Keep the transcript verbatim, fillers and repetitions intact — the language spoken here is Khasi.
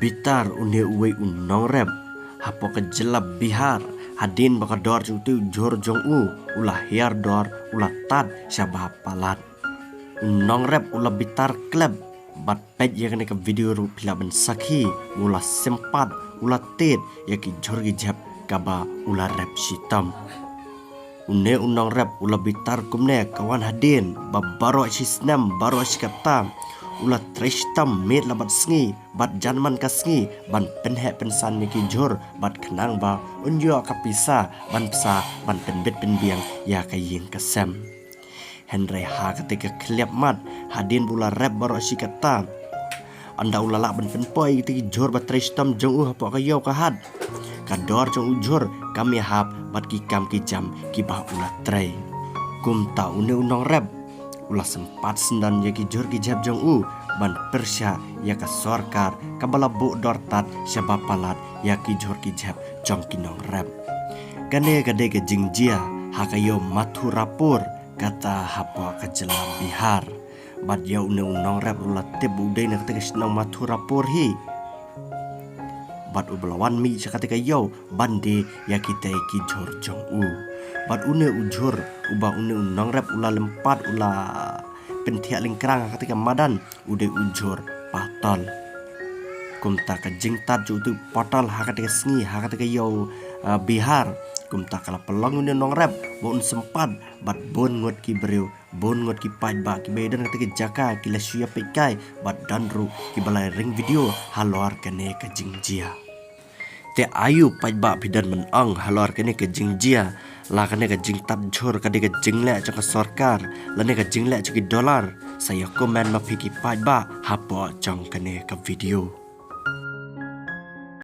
Bitar une uwei u nongrep hapoh ka jylla Bihar, hadien ba ka dor jong utu u jhur jong u u la hiar dor, u la tad sha ba palat. U nongrep u la bitar klep, bad peit ïa kane ka video ruh phi lah ban sakhi, u la sympat, u la tied ïa ki jhur ki jhep kaba u la rep shitom. Une u nongrep u la bitar kumne ka wan hadien ba baroh shi snem, baroh shi katta u la trei shitom miet la bad sngi, bad jan man ka sngi ban pynheh pynsan ïa ki jhur, bad khnang ba un ïoh ka pisa ban pynsa ban pynbit pynbiang ïa ka ïing ka sem. Hynrei ha kata ka khlieh mat, hadien ba u la rep baroh shi katta, ynda u la lah ban pynpoi ïa kita ki jhur ba trei shitom jong u hapoh ka ïew ka hat, ka dor jong u jhur kam ïahap bad ki kam ki jam kiba u la trei. Kumta une u nongrep u la sympat syndon ïa ki jhur ki jhep jong u ban pyrshah ïa ka sorkar kaba la buh dor tad sha ba palat ïa ki jhur ki jhep jong ki nongrep. Kane ka dei ka jingjia ha ka ïew Mathurapur, kata hapoh ka jylla Bihar. Bad ïa une u nongrep u la tip u dei na kata ka shnong Mathurapur hi. Bad u ba la wan mih sha kata ka ïew ban die ïa kita ki jhur jong u. Bad une u jhur uba une u nongrep u la lympat, u la pynthiah lyngkrang ha kata ka madan, u dei u jhur patol. Kumta ka jingtad jong utu u patol ha kata ka sngi ha kata ka ïew, ah, Bihar, kumta ka la pynlong une u nongrep ba un sympat bad bun ngut ki briew, bun ngut ki paidbah kiba ïadon ha kata ka jaka ki la shu ïa peitkai bad don ruh kiba la ring video halor kane ka jingjia. Te aïu paidbah phi don ban ong halor kane ka jingjia? La kane ka jingtad jhur ka dei ka jingleh jong ka sorkar lane ka jingleh jong ki dollar? Sa ïa comment ma phi ki paidbah hapoh jong kane ka video.